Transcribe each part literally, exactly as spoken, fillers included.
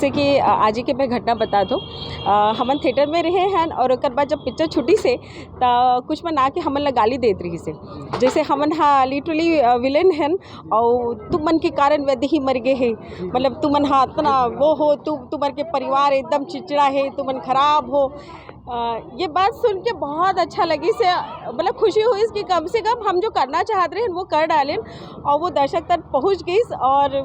जैसे कि, अ, आज ही के मैं घटना बता दो। अ, हमन थिएटर में रहे हन और ओकर बाद जब पिक्चर छुट्टी से, त कुछ मन आके हमन ला गाली देत रहिस हे। जैसे हमन हा लिटरली, अ, विलेन हन, और तुमन के कारण वैदेही मर गे हे। मतलब, तुमन हा इतना वो हो, तु-, तुमन के परिवार एकदम चिड़चिड़ा हे, तुमन खराब हो। अ, ये बात सुन के बहुत अच्छा लगिस हे, मतलब, खुशी होइस कि कम से कम हम जो करना चाहत रहेन, वो कर डालेन और वो दर्शक तक पहुँच गइस और,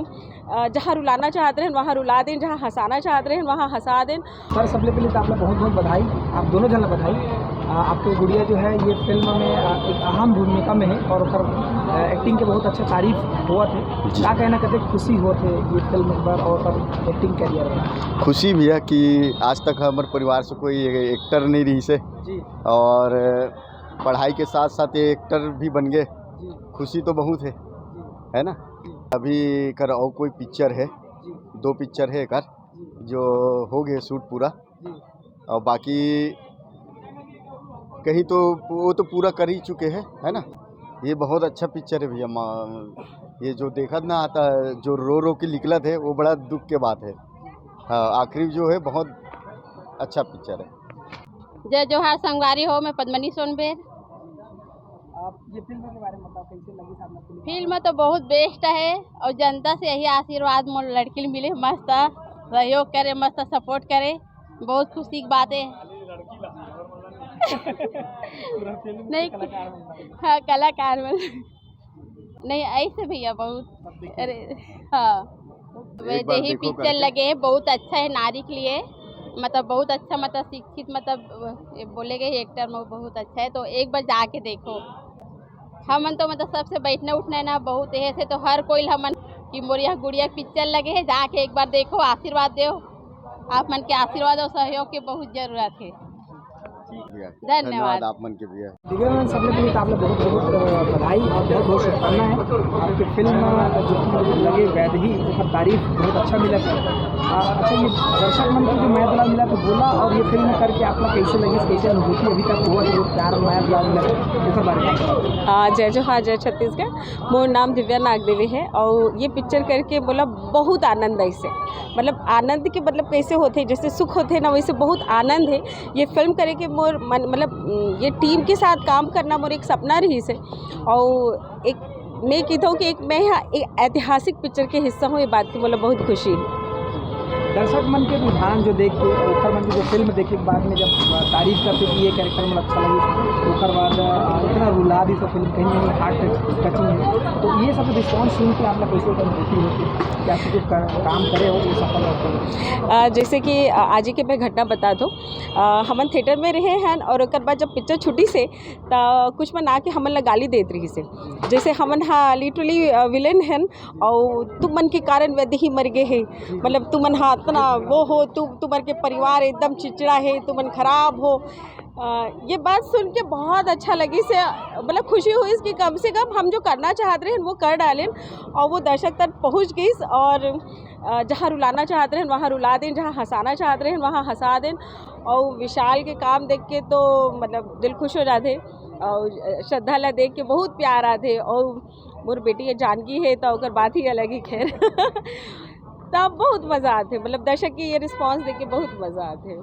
अ, जहाँ रुलाना चाहत रहेन, वहाँ रुला देन, जहाँ हँसाना चाहत रहेन, वहाँ हँसा देन। सर, सबले पहले तो आप लोग बहुत बहुत बधाई, आप दोनों जन ला बधाई। आ, आपके गुड़िया जो है, ये फिल्म में, आ, एक अहम भूमिका में है और ओकर, आ, एक्टिंग के बहुत अच्छा तारीफ हुआ थे। जी। क्या कहना कहते, खुशी हुआ थे ये फिल्म एक बार और ओकर एक्टिंग करियर में? खुशी भैया कि आज तक हमर परिवार से कोई एक्टर नहीं रहिस हे। जी। और पढ़ाई के साथ साथ ये एक्टर भी बन गए। जी। खुशी तो बहुत है, जी। है ना? जी। अभी कर और कोई पिक्चर है, जी। दो पिक्चर है एकर, जी। जो हो गए शूट पूरा। जी। और बाकी कहीं तो वो तो पूरा कर ही चुके हैं, है ना? ये बहुत अच्छा पिक्चर है भैया। मा-, ये जो देखत ना आता है, जो रो रो के निकलत है, वो बड़ा दुख के बात है। हाँ, आखिरी जो है, बहुत अच्छा पिक्चर है। जय जोहार संगवारी हो, मैं पद्मनी सोनबेर। आप ये फिल्म के बारे में बताओ, कैसे लगी सामने फिल्म? फिल्म तो बहुत बेस्ट है और जनता से यही आशीर्वाद मोर लड़की ल मिले, मस्त सहयोग करे, मस्त सपोर्ट करे, बहुत खुशी की बात है। पूरा फिल्म नहीं, कलाकार बन गए। हाँ, कलाकार बन, नहीं, ऐसे भैया बहुत। अरे हाँ, एक बार वैदेही देखो पिक्चर करके। लगे, बहुत अच्छा है नारी के लिए, मतलब बहुत अच्छा, मतलब शिक्षित, मतलब ये बोले गए एक्टर में बहुत अच्छा है, तो एक बार जाके देखो। हमन तो मतलब सबसे बैठना उठना है ना, बहुत ऐसे तो हर कोई हमन कि मोर यहाँ गुड़िया पिक्चर लगे है, जाके एक बार देखो, आशीर्वाद दो। आप मन के आशीर्वाद और सहयोग के बहुत जरूरत है। भैया, धन्यवाद। धन्यवाद आप मन के भैया। दिव्या मैम, सबले पहले तो आप लोग बहुत बहुत, अ, बधाई और बहुत बहुत शुभकामनाएं। आपके फिल्म, अ, जो लगे वैदेही, ओकर तारीफ बहुत अच्छा मिला था। आ, अच्छा, ये दर्शक मन को जो मया दुलार मिला तो बोला, और ये फिल्म करके आप लोग कैसे लगी, कैसे अनुभूति अभी तक हुआ, जो प्यार मया दुलार मिला, ये सब बारे में? आ, जय जोहार, जय छत्तीसगढ़। मोर नाम दिव्या नागदेवी है और ये पिक्चर करके मोला बहुत आनंद आइस हे। मतलब आनंद के मतलब कैसे होथे, जैसे सुख होथे ना, वैसे बहुत आनंद है। ये फिल्म करे के मोर मन, मतलब, उम, ये टीम के साथ काम करना मोर एक सपना रहिस हे। और एक मैं कहता हूँ कि एक मैं यहाँ एक ऐतिहासिक पिक्चर के हिस्सा हूँ, ये बात की मोला बहुत खुशी है। दर्शक मन के रुझान जो देख के, ओकर मन के जो फिल्म देखे के बाद में जब तारीफ करते कि ये कैरेक्टर में अच्छा लगे, ओकर बाद, अ, इतना रुला दी सब फिल्म, कहीं ना कहीं हार्ट टचिंग है, तो ये सब रिस्पॉन्स सुन के आप लोग कैसे अनुभूति होती है कि आप जो का-, काम करे हो वो सफल रहते हैं? अ, जैसे कि, अ, आज ही के मैं घटना बता दूँ। अ, हमन थिएटर में रहे हन और ओकर बाद जब पिक्चर छुट्टी से, त कुछ मन आके हमन ला गाली देत रहिस हे। जैसे हमन हा लिटरली, अ, विलेन हन और तुमन के कारण वैदेही मर गे हे। मतलब तुमन हा इतना वो हो, तु-, तुमन के परिवार एकदम चिड़चिड़ा हे, तुमन खराब हो। अ, ये बात सुन के बहुत अच्छा लगिस हे, मतलब खुशी होइस कि कम से कम हम जो करना चाहत रहेन वो कर डालेन और वो दर्शक तक पहुँच गइस और, अ, जहाँ रुलाना चाहत रहेन वहाँ रुला देन, जहाँ हँसाना चाहत रहेन वहाँ हँसा देन। और विशाल के काम देख के तो मतलब दिल खुश हो जाथे और श्रद्धा ला देख के बहुत प्यार आथे। और मोर बेटी है जानकी है तो ओकर बात ही अलग ही खैर। तब बहुत मज़ा आथे, मतलब दर्शक के ये रिस्पॉन्स देख के बहुत मज़ा आथे।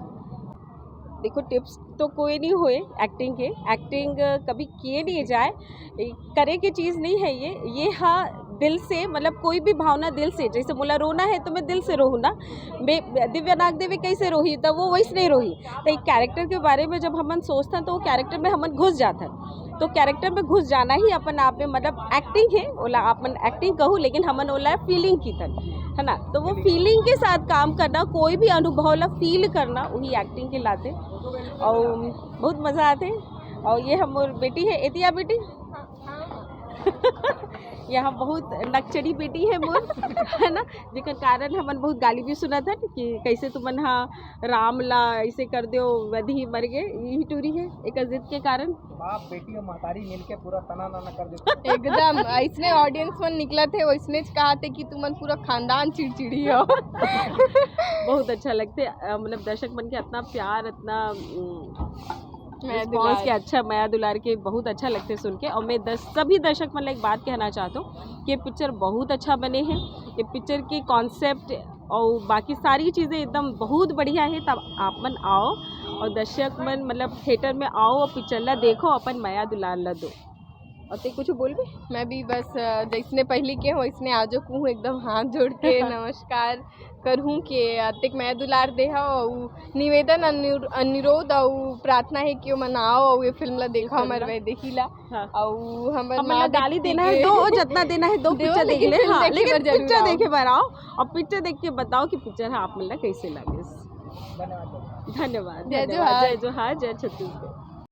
देखो, टिप्स तो कोई नहीं होए एक्टिंग के, एक्टिंग कभी किए नहीं जाए, ए, करे के चीज़ नहीं है ये। ये हाँ, दिल से, मतलब कोई भी भावना दिल से, जैसे मोला रोना है तो मैं दिल से रोहूँ ना। मैं दिव्या नागदेवी कैसे रोही, तो वो वैसने रोही। तो एक कैरेक्टर के बारे में जब हमन सोचथन तो वो कैरेक्टर में हमन घुस जाथन। तो कैरेक्टर में घुस जाना ही अपन आप में, मतलब एक्टिंग है, ओला आप मन एक्टिंग कहू, लेकिन हमन ओला फीलिंग किथन, है ना? तो वो फीलिंग के साथ काम करना, कोई भी अनुभव ला फील करना, वही एक्टिंग कहलाथे। और बहुत मज़ा आथे। और ये हमर बेटी है, एतिया बेटी। यहाँ बहुत नकचड़ी बेटी है मोर, है ना, जेकर कारण हमन बहुत गाली भी सुनत हन कि कैसे तुमन हा राम ला ऐसे कर दो, वैदेही मर गे, यही टूरी है एक जिद के कारण। बाप बेटी और महतारी मिलके पूरा तना नाना कर देते। एकदम ऐसने ऑडियंस मन निकलत हे, वैसने च कहा थे कि तुमन पूरा खानदान चिड़चिड़ी हो। बहुत अच्छा लगथे, अ, मतलब दर्शक मन के इतना प्यार, इतना, उम, मया रिस्पॉन्स दुलार। के अच्छा मया दुलार के बहुत अच्छा लगथे सुन के। और मैं दस, सभी दर्शक मन ला एक बात कहना चाहत हूँ कि ये पिक्चर बहुत अच्छा बने है। ये पिक्चर के कॉन्सेप्ट और बाकी सारी चीज़ें एकदम बहुत बढ़िया है। तब आप मन आओ और दर्शक मन, मतलब, थिएटर में आओ और पिक्चर ला देखो, अपन मया दुलार ला दो। और ते कुछ बोलबे? मैं भी बस, अ, जैसने पहली के हूँ, वैसने आजो कहूँ, एकदम हाथ जोड़ के नमस्कार करहूँ कि अतेक मया दुलार देहा, अउ निवेदन, अनु-, अनुरोध अउ प्रार्थना है कि ओमन आओ अउ ये फिल्म ला देखा, हमर वैदेही ला। हाँ। अउ हमर हम माँ ला गाली बेटी देना है के दो, और जितना देना है दो, दो, पिक्चर देख लेकिन ले। फिल्म हाँ, देखे लेकिन बर जरूर पिक्चर आओ। देखे बर आओ और पिक्चर देख के बताओ कि पिक्चर ह आप मन ला कैसे लगे। धन्यवाद। जय धन्यवाद। जोहार। जय जोहार, जय छत्तीसगढ़।